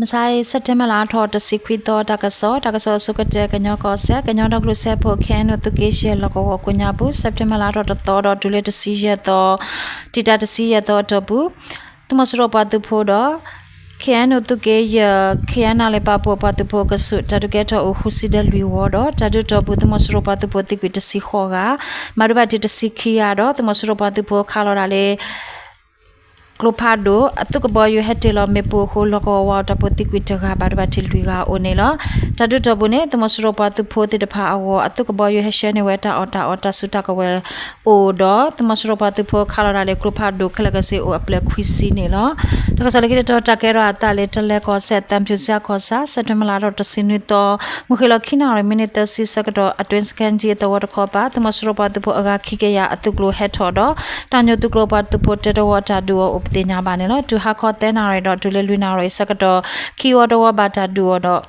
မဆါအံၤ စဲးပထ့ဘၢၣ်လါထီၣ်တဆံခွံသီ တၢ်ကစီၣ်, တၢ်ကစီၣ်အဆိကတၢၢ် ကညီကီၢ်စဲၣ်, ကညီဒီကလုာ်စၢဖှိၣ် ခ့ၣ်အဲၣ်ယူၣ် သုးက့ယဲၢ် လီၢ်ကဝီၤကိးညါပူၤ စဲးပထ့ဘၢၣ်လါထီၣ်တသီဒီးတုၤလၢတဆံယဲၢ်သီ တံာ်တာ်တဆံယဲၢ်သီအတီၢ်ပူၤ သုးမီၤစိရိၤပှၤသုးဖိဒီး ခ့ၣ်အဲၣ်ယူၣ် သုးက့ယဲၢ် ခ့ၣ်အဲၣ်ယူၣ် ပာ်ဖှိၣ်ပှၤသုးဖိအကဆူး တၢ်ဒုးကဲထီၣ်အိၣ်ဃုဆံဒီးလွံၢ်ဝီဒီး တၢ်ဒုးတီၢ်ပူၤ သုးမီၤစိရိၤပှၤသုးဖိသံကွံာ်တဆံဃိးဂၤ, မၤဒိဘၣ်ထံးတဆံခံဂၤဒီး သုးမီၤစိရိၤပှၤသုးဖိခးလီၤဒၣ်လၢ ကျိဖးဒိၣ် အသုးကဘီယူၤဟဲတ့ၢ်လီၤမ့ၣ်ပိၢ်အဃိ လီၢ်ကဝီၤဝးအီၣ်တၢ်ဖိသံကွံာ်တဂၤ ဘၣ်ဒိဘၣ်ထံးလွံၢ်ဂၤအိၣ်န့ၣ်လီၤ. တၢ်ဒုးတီၢ်ပူၤန့ၣ် သုးမီၤစိရိၤပှၤသုးဖိသ့ၣ်တဖၣ်အဂီၢ် အသုးကဘီယူၤဟဲဆှၢန့ၢ်ဝဲတၢ်အီၣ်တၢ်အီတၢ်စုတၢ်ကဝဲၤအိၣ်ဒီး သုးမီၤစိရိၤပှၤသုးဖိခးလီၤဒၣ်လၢကျိဖးဒိၣ်ခဲလၢာ်ကစ့အိၣ်အဖျၢၣ်ခွံဆံန့ၣ်လီၤ. တၢ်ကစီၣ်လၢခံတတီၤ တၢ်ကဲထီၣ်အသးလၢ တလဲၤကီၢ်စဲၣ် သံဖြူဇရပ်ကီၢ်ဆၣ် စဲးပထ့ဘၢၣ်လါထီၣ်တဆံနွံသီ မုၢ်ဃ့ၢ်လီၤခံနၣ်ရံၣ် မံးနံးသၢဆံဆၢကတီၢ် အတွင်းစခန်းကြီး အသဝီတခီပၤ သုးမီၤစိရိၤပှၤသုးဖိအဂၤခံကယၤအသုးကျိၤဟဲထီၣ်ဒီး တၢ်ညိၣ်သုးကျိၤပှၤသုးဖိတၢတဝီတၢ်ဒုးအီၤအိၣ်ပသ့ၣ်ညါဘၣ်န့ၣ်လီၤ. တုၤဟါခီသၢနၣ်ရံၣ်ဒီးတုၤလၢလွံၢ်နၣ်ရံၣ်အဆၢကတီၢ် ခံဝီတဝီဘၣ်တၢ်ဒုးအီၤဒီး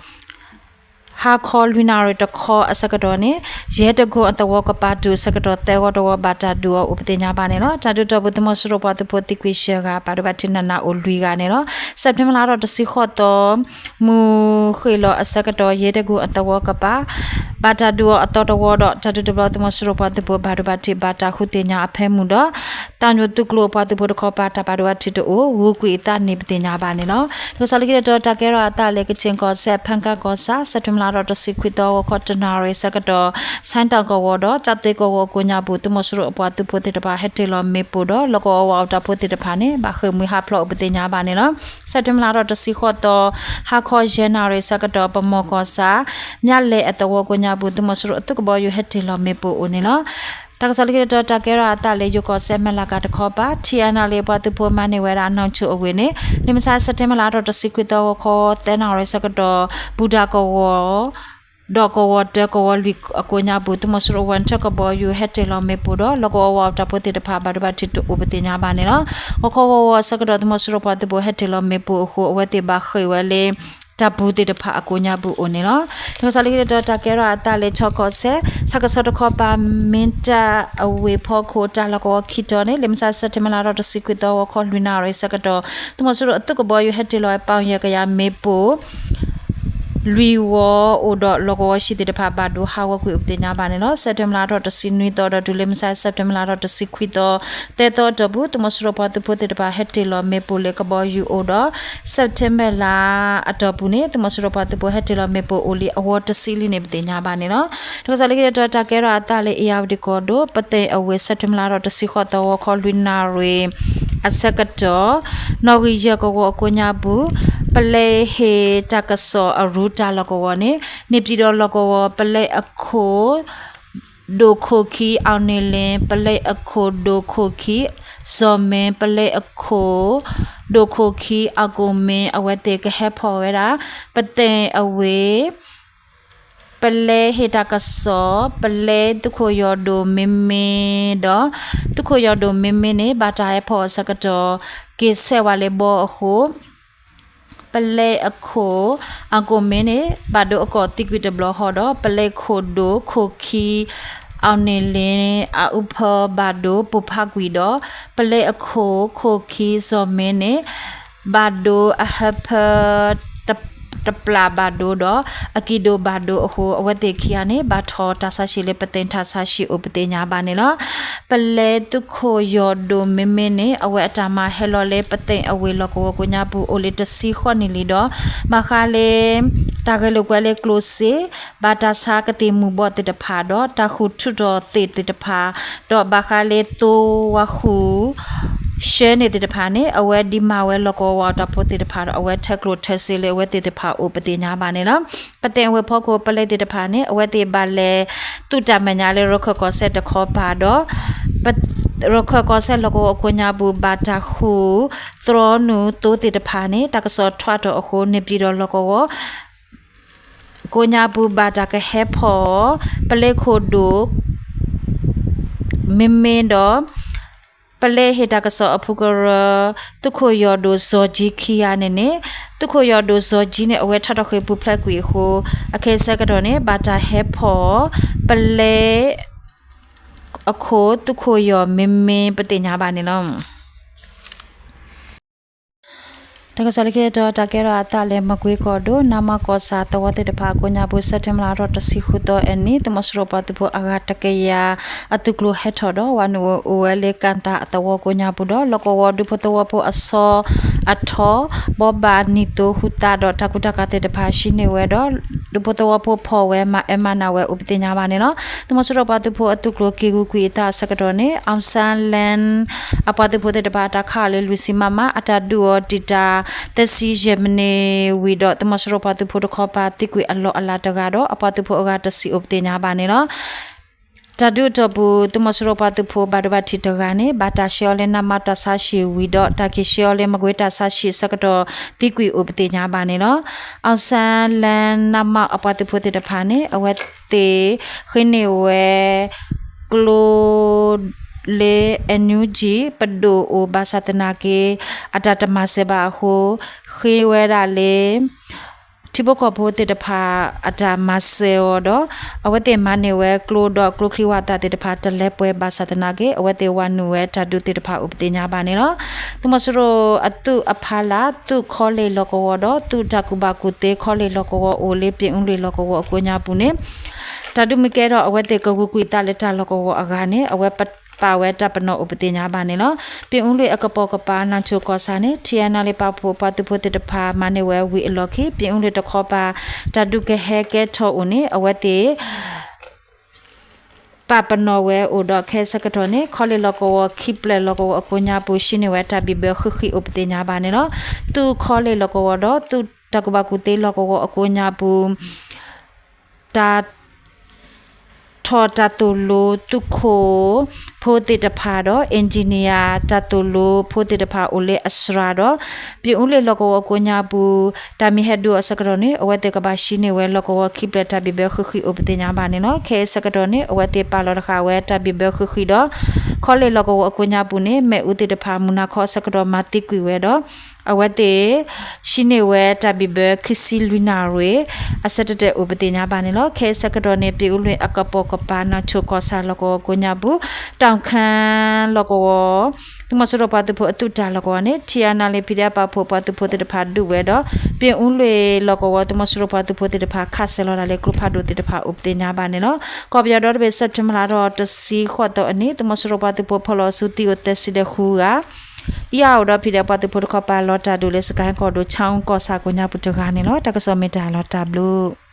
ဟါခီလွံၢ်နၣ်ရံၣ်တခီအဆၢကတီၢ်န့ၣ် ယဲၢ်တကိၣ်အသဝီကပၤတုၤအဆၢကတီၢ် သၢဝီတဝီဘၣ်တၢ်ဒုးအီၤအိၣ်ပသ့ၣ်ညါဘၣ်န့ၣ်လီၤ. တၢ်ဒုးတီၢ်ပူၤ သုးမီၤစိရိၤပှၤသုးဖိသံကွံာ်ယဲၢ်ဂၤ ဘၣ်ဒိဘၣ်ထံးနးနးအိၣ်လွံၢ်ဂၤန့ၣ်လီၤ. စဲးပထ့ဘၢၣ်လါထီၣ်တဆံဃိးသီ မုၢ်ဃ့ၢ်လီၤအဆၢကတီၢ် ယဲၢ်တကိၣ်အသဝီကပၤ ဘၣ်တၢ်ဒုးအီၤအသီတဝီဒီး တၢ်ဒုးတဘျီ သုးမီၤစိရိၤပှၤသုးဖိဘၣ်ဒိဘၣ်ထံးဘၣ်တၢ်ဃုသ့ၣ်ညါအဖၢမုၢ်ဒီး တၢ်ညိၣ်သုးကျိၤပှၤသုးဖိတခီပၤ တၢ်ဘၣ်ဒိဘၣ်ထံးတအိၣ် ဂုၤကွံာ်အသးန့ၣ်ပသ့ၣ်ညါဘၣ်န့ၣ်လီၤ. တၢ်ကစီၣ်လၢခံတတီၤ တၢ်ကဲထီၣ်အသးလၢ ကချင်ကီၢ်စဲၣ် ဖားကန့်ကီၢ်ဆၣ် စဲးပထ့ဘၢၣ်လါထီၣ်တဆံခွံသီ ဂီၤခီတနၣ်ရံၣ်အဆၢကတီၢ် ဆိုင်းတောင်ကဝီၤဒီး ကၠီၣ်သ့ကဝီၤကိးညါပူၤ သုးမီၤစိရိၤအပှၤသုးဖိသ့ၣ်တဖၣ်ဟဲတ့ၢ်လီၤမ့ၣ်ပိၢ်ဒီး လီၢ်ကဝီၤဝးအီၣ်တၢ်ဖိသ့ၣ်တဖၣ်န့ၣ် ဘၣ်ဃ့ၢ်မှံဟးဖျိးအိၣ်ပသ့ၣ်ညါဘၣ်န့ၣ်လီၤ. စဲးပထ့ဘၢၣ်လါထီၣ်တဆံဃိးသီ ဟါခီယဲၢ်နၣ်ရံၣ်အဆၢကတီၢ် ပမီၢ်ကီၢ်ဆၣ် မၠၣ်လဲၣ်အသဝီကိးညါပူၤ သုးမီၤစိရိၤအသုးကဘီယူၤဟဲတ့ၢ်လီၤမ့ၣ်ပိၢ်အိၣ်န့ၣ်လီၤ. တၢ်ကစီၣ်လၢခံတတီၤ တၢ်ကဲထီၣ်အသးလၢ ယိၤကီၢ်စဲၣ် မဲၢ်လးကၤတခီပၤ ထံၣ်အဲၣ်နၣ်လ့ၣ် ပှၤသုးဖိမၤန့ၢ်ဝဲဒၣ် နီၢ်ဆိၣ်အဝ့ၢ်န့ၣ် လၢမုၢ်ဆါ စဲးပထ့ဘၢၣ်လါထီၣ်တဆံခွံသီ ဂီၤခီသၢနၣ်ရံၣ်အဆၢကတီၢ် ဘူၣ်တၢ်ကဝီၤ ဒီးကဝီၤတၢ ကဝီၤလွံၢ်အကိးညါပူၤ သုးမီၤစိရိၤဝဲၢ်ထၢၣ်ကဘီယူၤဟဲတ့ၢ်လီၤမ့ၣ်ပိၢ်ဒီး လီၢ်ကဝီၤဝးအီၣ်တၢ်ဖိသ့ၣ်တဖၣ် ဘၣ်ဒိဘၣ်ထံးတအိၣ်ပသ့ၣ်ညါဘၣ်န့ၣ်လီၤ. ဂီၤခီဂီၤဂီၤအဆၢကတီၢ် သုးမီၤစိရိၤပှၤသုးဖိဟဲတ့ၢ်လီၤမ့ၣ်ပိၢ်အဃိ အဝဲသ့ၣ်ဘၣ်ဃ့ၢ်ဝဲလၢ တၢ်ပူၤသ့ၣ်တဖၣ်အကိးညါပူၤအိၣ်န့ၣ်လီၤ. တၢ်ကစီၣ်လၢခံတတီၤ တၢ်ကဲထီၣ်အသးလၢ ခၠီကီၢ်စဲၣ် ဆၣ်ကဆီတခီပၤ မ့ၢ်တၢ်အဝ့ၢ်ဖီခိၣ် တၢ်လီၢ်ကဝီၤခံတီၤန့ၣ် လၢမုၢ်ဆါ စဲးပထ့ဘၢၣ်လါထီၣ်တဆံခွံသီ ဂီၤခီလွံၢ်နၣ်ရံၣ်အဆၢကတီၢ် သုးမီၤစိရိၤအသုးကဘီယူၤဟဲတ့ၢ်လီၤဝဲ ပီၣ်ယဲၢ်ကယၤမ့ၣ်ပိၢ် လွံၢ်ဝီအိၣ်ဒီး လီၢ်ကဝီၤဟံၣ်သ့ၣ်တဖၣ်ဘၣ်ဒိဟးဂီၤကွံာ်အိၣ်ပသ့ၣ်ညါဘၣ်န့ၣ်လီၤ. စဲးပထ့ဘၢၣ်လါထီၣ်တဆံနွံသီဒီးတုၤလၢမုၢ်ဆါ စဲးပထ့ဘၢၣ်လါထီၣ်တဆံခွံသီ သၢသီအတီၢ်ပူၤ သုးမီၤစိရိၤပှၤသုးဖိသ့ၣ်တဖၣ်ဟဲတ့ၢ်လီၤမ့ၣ်ပိၢ်လၢကဘီယူၤအိၣ်ဒီး စဲးပထ့ဘၢၣ်လါအတီၢ်ပူၤန့ၣ် သုးမီၤစိရိၤပှၤသုးဖိဟဲတ့ၢ်လီၤမ့ၣ်ပိၢ်အိၣ်လံအဝီတဆံလံန့ၣ် ပသ့ၣ်ညါဘၣ်န့ၣ်လီၤ. တၢ်ကစီၣ်လၢခံတတီၤ တၢ်ကဲထီၣ်အသးလၢ အ့ၣ်ယၣ်ဝတံၣ်ကီၢ်ဒိၣ် ပသ့ၣ်အဝ့ၢ် စဲးပထ့ဘၢၣ်လါထီၣ်တဆံဃိးသီ ဂီၤခီလွံၢ်နၣ်ရံၣ်အဆၢကတီၢ် နီၣ်ဂံၢ်ယဲၢ်ကဝီၤအကိးညါပူၤ ပလဲဟ့ၣ်တၢ်ကစီၣ်အရူတၢ်လီၢ်ကဝီၤန့ၣ် န့ၢ်ပၠံၣ်ဒီးလီၢ်ကဝီၤ ပလဲအခိၣ် ဒိၣ်ခိၣ်ခံ အောင်နေလင်း ပလဲအခိၣ်ဒိၣ်ခိၣ်ခံ စီၤမင်း ပလဲအခိၣ်ဒိၣ်ခိၣ်ခံ အောင်ကိုမင်း အဝဲသ့ၣ်ကဟဲဖီၣ်ဝဲဒၣ် ပသ့ၣ်အဝ့ၢ် ပလဲဟ့ၣ်တၢ်ကစီၣ် ပလဲသုးခိၣ်ယီၢ်ဒိၣ်မ့မ့ၢ်ဒီး သုးခိၣ်ယီၢ်ဒိၣ်မ့မ့ၢ်န့ၣ် ဘၣ်တၢ်ဟဲဖီၣ်အဆၢကတီၢ် က့ၤဆဲးဝဲလၢဘီအဃိ ပလဲအခိၣ် အောင်ကိုမင်းန့ၣ် ဘၣ်ဒိအကိာ်သံကွံာ်တဘျီဃီဒီး ပလဲခိၣ်ဒိၣ်ခိၣ်ခံ အောင်နေလင်း အအုၣ်ဖီဘၣ်ဒိပိၢ်ဖးကွံာ်ဒီး ပလဲအခိၣ်ခိၣ်ခံ စီၤမင်းန့ၣ် ဘၣ်ဒိအဟၢဖၢ တပျၢ်ဘၣ်ဒိဒီး အကံၢ်ဒိၣ်ဘၣ်ဒိအဃိ အဝဲသ့ၣ်ခံဂၤန့ၣ် ဘၣ်ထီၣ်တၢ်ဆါဟံၣ်လၢပသ့ၣ်ထၢၣ်ဆါဟံၣ်အိၣ်ပသ့ၣ်ညါဘၣ်န့ၣ်လီၤ. ပလဲသုးခိၣ်ယီၢ်ဒိၣ်မ့မ့ၢ်န့ၣ် အဝဲအတၢ်မၤဟဲလီၤလၢပသ့ၣ်အဝ့ၢ်လီၢ်ကဝီၤကိးညါပူၤ အိၣ်လၢတဆံဃိးနံၣ်လံဒီး ဘၣ်ဃးလၢ တၢ်ဂဲၤလိာ်ကွဲလၢကျိၣ်စ့ ဘၣ်တၢ်ဆါကသံၣ်မူၤဘှီးသ့ၣ်တဖၣ်ဒီး တၢ်ဃုထူၣ်ထီၣ်သ့ၣ်သ့ၣ်တဖၣ် ဒီးဘၣ်ဃးလၢသိဝါဃုာ် ဆှၢန့ၢ်သ့ၣ်တဖၣ်န့ၣ် အဝဲဒံးမၤဝဲလီၢ်ကဝီၤဝးအီၣ်တၢ်ဖိသ့ၣ်တဖၣ်ဒီး အဝဲထၢကျိၣ်ထၢစ့လၢအဝဲသ့ၣ်တဖၣ်အိၣ်ပသ့ၣ်ညါဘၣ်န့ၣ်လီၤ. ပသ့ၣ်အဝ့ၢ်ဖီခိၣ် ပလဲသ့ၣ်တဖၣ်န့ၣ် အဝဲသ့ၣ်ဘၣ်လဲၤသူၣ်တၢ်မဲာ်ညါလၢ ရခၢၣ်ကီၢ်စဲၣ်တခီပၤဒီး ရခၢၣ်ကီၢ်စဲၣ်လီၢ်ကဝီၤအကိးညါပူၤ ဘၣ်တၢ်ဃု သြီနုာ်သိသ့ၣ်တဖၣ်န့ၣ် တၢ်ကစီၣ်ထွဲထီၣ်အဃိ န့ၢ်ပၠံၣ်ဒီးလီၢ်ကဝီၤ ကိးညါပူၤ ဘၣ်တၢ်ကဟဲဖီၣ် ပလဲခိၣ်ဒိၣ် မ့မ့ၢ်ဒီး ပလဲဟ့ၣ်တၢ်ကစီၣ်အဖုကရၢ သုးခိၣ်ယီၢ်ဒိၣ်စီၤကၠံခံဂၤန့ၣ်န့ၣ် သုးခိၣ်ယီၢ်ဒိၣ်စီၤကၠံန့ၣ် အဝဲထီၣ်ထီၣ်ဃ့ၢ်ပူၤဖျဲးကွံာ်အဃိ အခဲအံၤဆၢကတီၢ်န့ၣ် ဘၣ်တၢ်ဟဲဖီၣ် ပလဲအခိၣ် သုးခိၣ်ယီၢ်မ့မ့ၢ် ပသ့ၣ်ညါဘၣ်န့ၣ်လီၤ. တၢ်ကစီၣ်လၢခံတတီၤ တၢ်ကဲထီၣ်အသးလၢ မကွ့ကီၢ်ဒိၣ် နမ့ၢ်ကီၢ်ဆၣ်သဝီသ့ၣ်တဖၣ်အကိးညါပူၤ စဲးပထ့ဘၢၣ်လါထီၣ်တဆံဃုသီအနံၤ သုးမီၤစိရိၤပှၤသုးဖိအဂၤတကယၤ အသုးကျိၤဟဲထီၣ်ဒီး ဝၤနုာ်အိၣ်ဝဲလၢကၣ်သၣ်အသဝီကိးညါပူၤဒီး လီၢ်ကဝီၤဒူဖိသဝီဖိအဆီအထီ ဘိးဘၣ်နံၣ်သိဟူသါဒီးတၢ်ကူတၢ်ကၤသ့ၣ်တဖၣ် ဟံးန့ၢ်ဝဲဒီး ဒူဖိသဝီဖိဖီၣ်ဝဲ မၤအၢမၤနးဝဲအိၣ်ပသ့ၣ်ညါဘၣ်န့ၣ်လီၤ. သုးမီၤစိရိၤပှၤသုးဖိအသုးကျိၤက့ၤဂုာ်ကွံာ်အသးအဆၢကတီၢ်န့ၣ် အီၣ်စၣ်လၣ် အပှၤသုးဖိသ့ၣ်တဖၣ် တၢ်ခးအီၤလၢလွံၢ်ဆံမမ အတၢ်ဒုးအီၤတံာ်တာ် သၢဆံယဲၢ်မံးနံးဝံၤဒီး သုးမီၤစိရိၤပှၤသုးဖိတခီပၤသံကွံာ်အလီၢ်အလၤတဂၤဒီး အပှၤသုးဖိအဂၤတဆံအိၣ်ပသ့ၣ်ညါဘၣ်န့ၣ်လီၤ. တၢ်ဒုးအတီၢ်ပူၤ သုးမီၤစိရိၤပှၤသုးဖိဘၣ်ဒိဘၣ်ထံးတဂၤန့ၣ် ဘၣ်တၢ်ရှဲအီၤလၢနမ့ၢ်တၢ်ဆါဟံၣ်ဝံၤဒီး တၢ်က့ၤရှဲအီၤလၢမကွ့တၢ်ဆါဟံၣ်အဆၢကတီၢ် သံကွံာ်အိၣ်ပသ့ၣ်ညါဘၣ်န့ၣ်လီၤ. အီၣ်စၣ်လၣ် နမ့ၢ်အပှၤသုးဖိသ့ၣ်တဖၣ်န့ၣ် အဝဲသ့ၣ်ဃ့န့ၢ်ဝဲ ကျိ လၢ NUG ပဒိၣ်အိၣ်ဘၣ်ဆၣ်သနာ်က့ အတၢ်တမၤစၢၤဘၣ်အဃိ ဃ့ဝဲဒၣ်လၢ ထံဖိကီၢ်ဖိသ့ၣ်တဖၣ်အတၢ်မၤစၢၤအီၤဒီး အဝဲသ့ၣ်မၤန့ၢ်ဝဲကျိဒီးကျိချံဝၣ်သၣ်သ့ၣ်တဖၣ် တလၢပှဲၤဘၣ်ဆၣ်သနာ်က့ အဝဲသ့ၣ်ဝၤနုာ်ဝဲတၢ်ဒုးသ့ၣ်တဖၣ်အိၣ်ပသ့ၣ်ညါဘၣ်န့ၣ်လီၤ. သုးမီၤစိရိၤအသုးအဖီလာ် သုးခီလ့ၣ်လီၢ်ကဝီၤဒီး သုးတၢ်ကူၣ်ဘၣ်ကူၣ်သ့ခီလ့ၣ်လီၢ်ကဝီၤအိၣ်လၢ ပၠ့ၣ်အူလွ့ၣ်လီၢ်ကဝီၤအကိးညါပူၤန့ၣ် တၢ်ဒုးမ့ၢ်ကဲထီၣ် အဝဲသ့ၣ်ကဂုာ်ကွံာ်သးလၢတၢ်လီၢ်ကဝီၤအဂၤန့ၣ် အဝဲပာ်ဝဲတၢ်ပနီၣ်အိၣ်ပသ့ၣ်ညါဘၣ်န့ၣ်လီၤ. ပၠ့ၣ်အူလွ့ၣ်အကပိာ်ကပၤ နၢ်ဆိၣ်ကီၢ်ဆၣ်န့ၣ် ထံအနါလ့ ပာ်ဖှိၣ်ပှၤသုးဖိသ့ၣ်တဖၣ် မၤန့ၢ်ဝဲဝံၤအလီၢ်ခံ ပၠ့ၣ်အူလွ့ၣ်တခီပၤ တၢ်ဒုးကဟဲကဲထီၣ်အိၣ်န့ၣ် အဝဲသ့ၣ် ပာ်ပနီၣ်ဝဲအိၣ်ဒီး ခဲအံၤဆၢကတီၢ်န့ၣ် ခီလ့ၣ်လီၢ်ကဝီၤ ခံဖျၢၣ်လီၢ်ကဝီၤအကိးညါပူၤ ဟံးန့ၢ်ဝဲတၢ်ဘံၣ်ဘၢဃံးဃံးအိၣ်ပသ့ၣ်ညါဘၣ်န့ၣ်လီၤ. သုးခီလ့ၣ်လီၢ်ကဝီၤဒီး သုးတၢ်ကူၣ်ဘၣ်ကူၣ်သ့လီၢ်ကဝီၤအကိးညါပူၤ တၢ် ထီၣ်တၢ်သိၣ်လိသုးခိၣ်ဖိသ့ၣ်တဖၣ်ဒီး engineer တၢ်သိၣ်လိဖိသ့ၣ်တဖၣ်အိၣ်လၢအစှၤဒီး ပၠ့ၣ်အူလွ့ၣ်လီၢ်ကဝီၤအကိးညါပူၤ တၢ်မ့ၢ်ဟဲဒုးအီၤဆၢကတီၢ်န့ၣ် အဝဲသ့ၣ်ကဘၣ်ဟံးန့ၢ်ဝဲလီၢ်ကဝီၤခံဖျၢၣ်တၢ်ဘံၣ်ဘၢဃံးဃံးအိၣ်ပသ့ၣ်ညါဘၣ်န့ၣ်လီၤ. ခဲအံၤဆၢကတီၢ်န့ၣ် အဝဲသ့ၣ်ပာ်လီၤတဃာ်ဝဲတၢ်ဘံၣ်ဘၢဃံးဃံးဒီး ခီလ့ၣ်လီၢ်ကဝီၤအကိးညါပူၤန့ၣ် မ့ၣ်အူသ့ၣ်တဖၣ် မုၢ်နၤခီအဆၢကတီၢ်မၤသံကွံာ်ဝဲဒီး အဝဲသ့ၣ် ဟံးန့ၢ်ဝဲတၢ်ဘံၣ်ဘၢခံဆံလွံၢ်နၣ်ရံၣ် အဆၢတတဲာ်အိၣ်ပသ့ၣ်ညါဘၣ်န့ၣ်လီၤ. ခဲအံၤဆၢကတီၢ်န့ၣ် ပၠ့ၣ်အူလွ့ၣ်အကပိာ်ကပၤ နၢ်ဆိၣ်ကီၢ်ဆၣ်လီၢ်ကဝီၤအကိးညါပူၤ တီၣ်ခၣ်လီၢ်ကဝီၤ သုးမီၤစိရိၤပှၤသုးဖိအသုးတၢ်လီၢ်ကဝီၤန့ၣ် ထံအနါလ့ PDF ပာ်ဖှိၣ်ပှၤသုးဖိသ့ၣ်တဖၣ်ဒုးဝဲဒီး ပၠ့ၣ်အူလွ့ၣ်လီၢ်ကဝီၤ သုးမီၤစိရိၤပှၤသုးဖိသ့ၣ်တဖၣ် ခးစဲးလီၤတၢ်လၢကျိဖးဒိၣ်သ့ၣ်တဖၣ်အိၣ်ပသ့ၣ်ညါဘၣ်န့ၣ်လီၤ. ကီၢ်ပယီၤဒီတဘ့ၣ် စဲးပထ့ဘၢၣ်လါထီၣ်တဆံဃိးသီအနံၤ သုးမီၤစိရိၤပှၤသုးဖိဖီၣ်လီၤဆူသံအိၣ်သဲးစံဒဲးဃုဂၤ အံၤအအိၣ်ဒီး PDF ပှၤသုးဖိတခီပၤလီၤတၢ်ဒုးလၢ စကဲၣ်ကီၢ်ဒိၣ် ဆၣ်အူကီၢ်ဆၣ်ကိးညါပူၤတဂၤန့ၣ်လီၤ. တၢ်ကစီၣ်မ့ၢ်တၢ်လီၤတၢ်ဘျုး